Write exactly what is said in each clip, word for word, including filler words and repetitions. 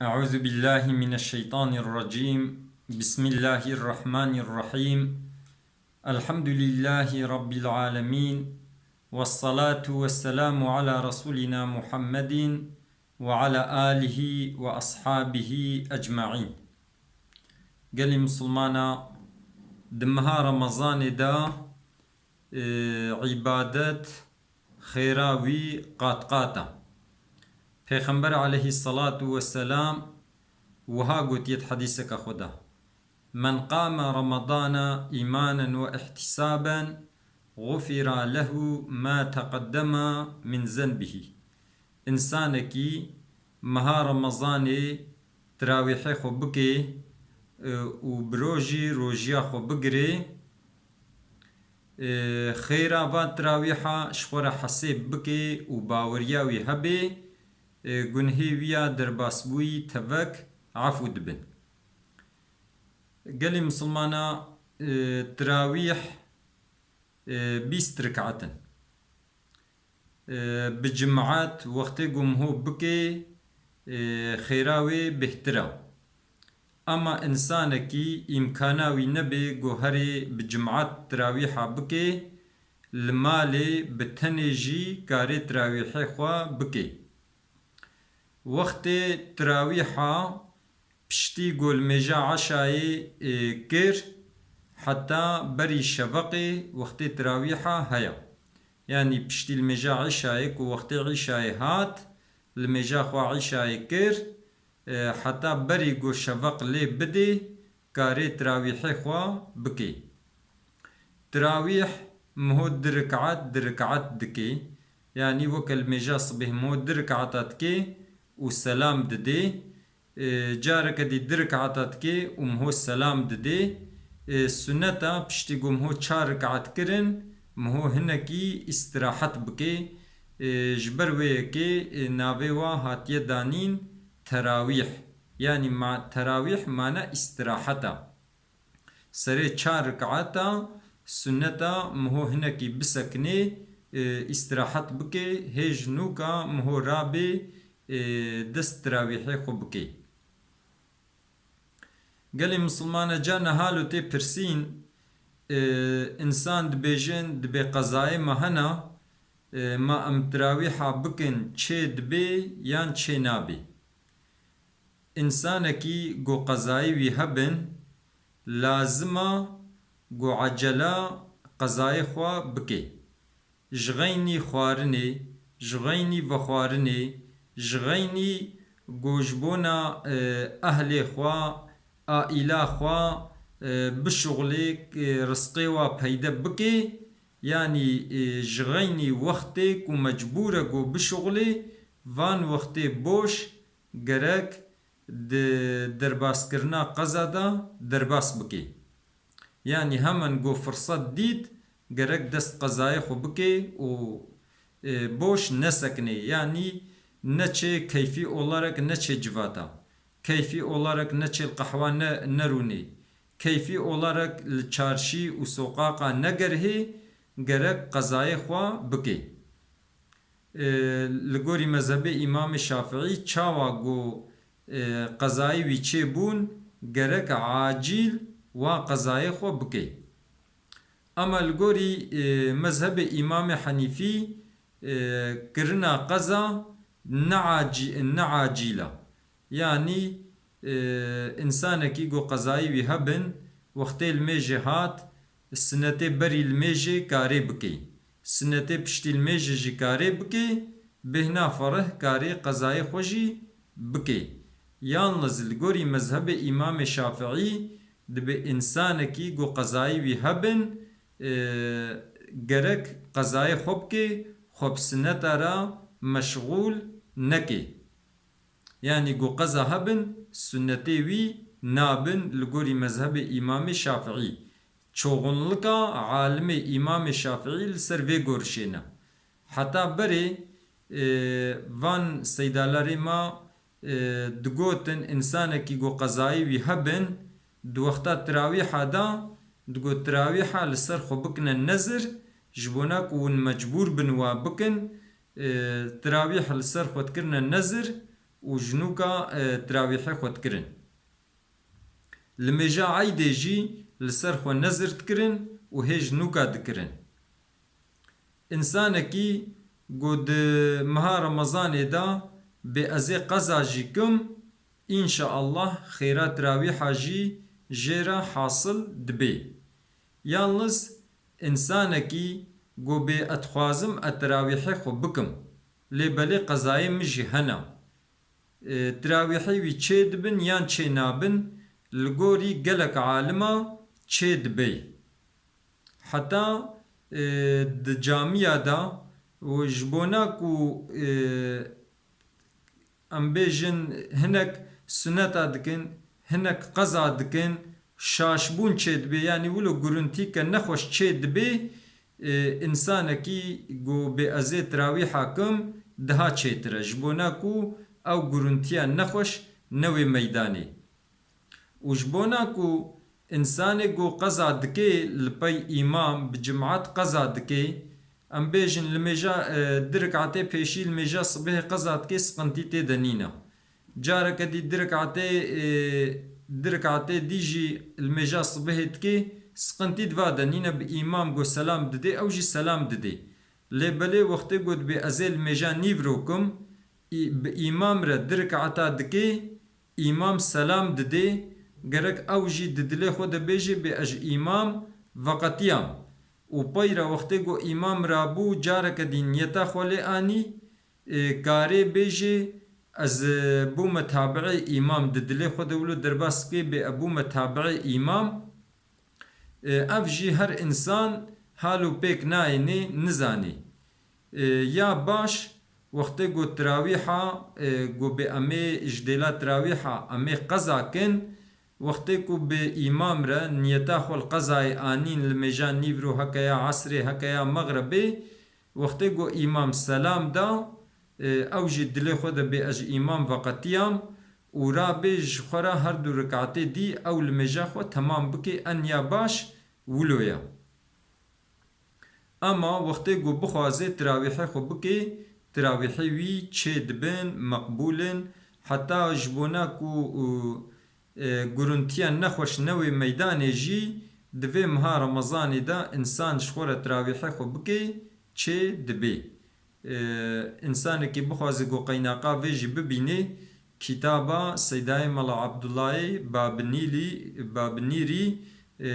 أعوذ بالله من الشيطان الرجيم. بسم الله الرحمن الرحيم. الحمد لله رب العالمين. والصلاة والسلام على رسولنا محمد وعلى آله وأصحابه أجمعين. Gelî misilmana, di meha Remezanê de, e, îbadet, xêra wî qat qat e. Pêxember aleyhisselatu vesselam wiha gotiye di hedîseke xwe de: "Men qame Ramadana îmanen ve ihtisaben, gufira lehu ma teqeddema min zenbihî." Însanekî meha Remezanê tirawîhê xwe bike, e, û bi rojî rojiya xwe bigire, e, xêra van tirawîha ji xwe re hesêb bike û baweriya wî hebe, e, gunhê wî ya derbasbûyî tevek efû dibin. Gelî misilmana, e, tirawîh, e, bîst rikaet in. E, bi cimat wextê ku miho bike, e, xêra wê bêhtir e. Ama însanekî îmkana wî nebe ku herê bi cimat tirawîha bike, li malê bi tenê jî karê tirawîhê xwe bike. Wextê tirawîha piştî ku li mêja eşayê, e, kir, heta berî şeveqê wextê tirawîha heye. Yanî piştî li mêja eşayê ku wextê eşayê hat, li mêja xwe eşayê kir, e, heta berî ku şeveq lê bidê, karê tirawîhê xwe bike. Tirawîh miho di rikaet, di rikaet dike. Yanî weke li mêja sibê miho di rikaeta dike û selam dide. E, careke dî di rikaeta dike û miho selam dide. E, suneta piştî ku miho çar rikaet kirin, miho hinekî îstirahet bike. E, ji ber wê yekê, e, navê wa hatiye danîn terawîh. Yanî ma-, terawîh mane îstirahet e. Serê çar rikaeta suneta miho hinekî bisekinê, e, îstirahet bike, hê ji nûka miho rabê, e, dest tirawîhê xwe bike. Gelê misilmana, carna halo tê pirsîn, e, însan dibêjin, dibê qezayê me hena, e, ma em tirawîha bikin çê dibe yan çê nabe? Însanekî ku qezayê wî hebin, lazim e ku ecele qezayê xwe bike. Ji xeynî xwarinê, ji xeynî vexwarinê, ji xeynî ku ji bona, e, ehlê xwe, aîla xwe, e, bişuxulê, e, rizqê wa peyde bike, yanî, e, ji xeynî wextê ku mecbûr e ku bişuxulê, van wextê boş gerek di derbaskirina qeza de derbas bike. Yanî hemen ku firset dît, gerek dest qezayê xwe bike û, e, boş nesekinê. Yanî neçê keyfî olarak neçê civata. Keyfî olarak neçê li qehwa ne-, nerûnê. Keyfî olarak li çarşî û soqaqa negerihê, gerek qezayê xwe bike. E, li gorî mezhebê Îmamê Şafiî çawa ku, e, qezayê wî çêbûn, gerek acîl wa qezayê xwe bike. Ama li gorî, e, mezhebê Îmamê Henîfî, e, kirina qeza ne acî-, ne acîl e. Yanî, e, însanekî ku qezayê wî hebin, wextê li mêjê hat, sinetê berî li mêjê karê bike. Sinetê piştî li mêjê jî karê bike, bêhna ferih karê qezayê xwe jî bike. Yalniz li gorî mezhebê Îmamê Şafiî dibe însanekî ku qezayê wî hebin, e, gerek qezayê xwe bike, xwe bi sineta re meşxûl neke. Yanî ku qeza hebin, sunnetê wî nabin li gorî mezhebê Îmamê Şafiî. Çoxunlika alimê Îmamê Şafiî li ser vê gorişê ne. Heta berê, e, van seydalarê ma, e, digotin, însanekî ku qezayê wî hebin, di wexta tirawîha de, digot tirawîha li ser xwe bikine nezir, ji bona ku hûn mecbûr bin wa bikin, e, tirawîh li ser xwe dikirine nezir û ji nûka, e, tirawîhê xwe dikirin. Li mêja eydê jî li ser xwe nezir dikirin û hê ji nûka dikirin. Însanekî ku di meha Remezanê de bê ez ê qeza jî kim, înşaallah xêra tirawîha jî jê re hasil dibe. Yalniz însanekî ku bê ez dixwazim ez tirawîhê xwe bikim, lê belê qezayê min jî hene. E, tirawîhê wî çê dibin yan çê nabin, li gorî gelek alima çê dibe. Heta, e, di camiya de û ji bona ku, e, em bêjin hinek suneta dikin, hinek qeza dikin, şaşbûn çê dibe, yanî wilo gurintîke nexweş çê dibe, e, însanekî ku bê ez ê tirawîha kim, daha çêtir e. Ji bona ku ew gurintiya nexweş newê meydanê. Û ji bona ku însanê ku qeza dike li pey îmam bi cimat qeza dike, em bêjin li mêja, e, di rikatê pêşî li mêja sibehê qeza dike, siqintî tê de nîne. Careke dî di rikatê, e, di rikatê dî jî li mêja sibehê dike, siqintî di va de nîne, bi îmam ku selam dide, ew jî selam dide. Lê belê wextê ku dibê ez ê li mêja nîvro kim, î-, bi îmam re di rikata dike, îmam selam dide, gerek ew jî di dilê xwe de bêje, bê ez ji îmam veqetiyam. Û pey re wextê ku îmam rabû, careke dî niyeta xwe lê anî, e, karê bêjê, ez, e, bûme tabiê îmam, di dilê xwe de wilo derbas bike, bê ez bûme tabiê îmam. E, ev jî her însan hal û pêk nayênê, nizanê. E, ya baş, wextê ku tirawîha, e, ku bê em ê ji dêla tirawîha em ê qeza kin, wextê ku bi îmam re niyeta xwe li qezayê anîn, li mêja nîvro heke ya esrê, heke ya mexrebê, wextê ku îmam selam da, e, ew jî dilê xwe de bê ez ji îmam veqetiyam û rabê ji xwe re her du rikatê dî ew li mêja xwe temam bike, en ya baş wilo ye. Ema wextê ku bixwaze tirawîhê xwe bike, tirawîhê wî çê dibin, meqbûl in, heta ji bona ku, e, gurintiya nexweş newê meydanê jî, di vê meha Remezanê de însan ji xwe re tirawîhê xwe bike, çê dibe. E, însanekî bixwaze ku qeynaqa vê jî bibîne, kitaba Seydayê Mela Abdullahê Babinîlî, Babinîrî, e,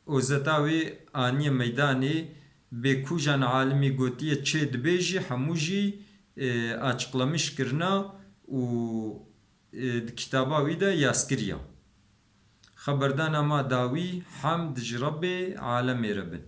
ozeta wê aniye meydanê, bê kujan alimî gotiye çê dibe jî, hemû jî, e, açıklamış kirina û, e, di kitaba wî de yaz kiriya. Xeberdana ma dawî, hemd ji Rebbê alemê re bin.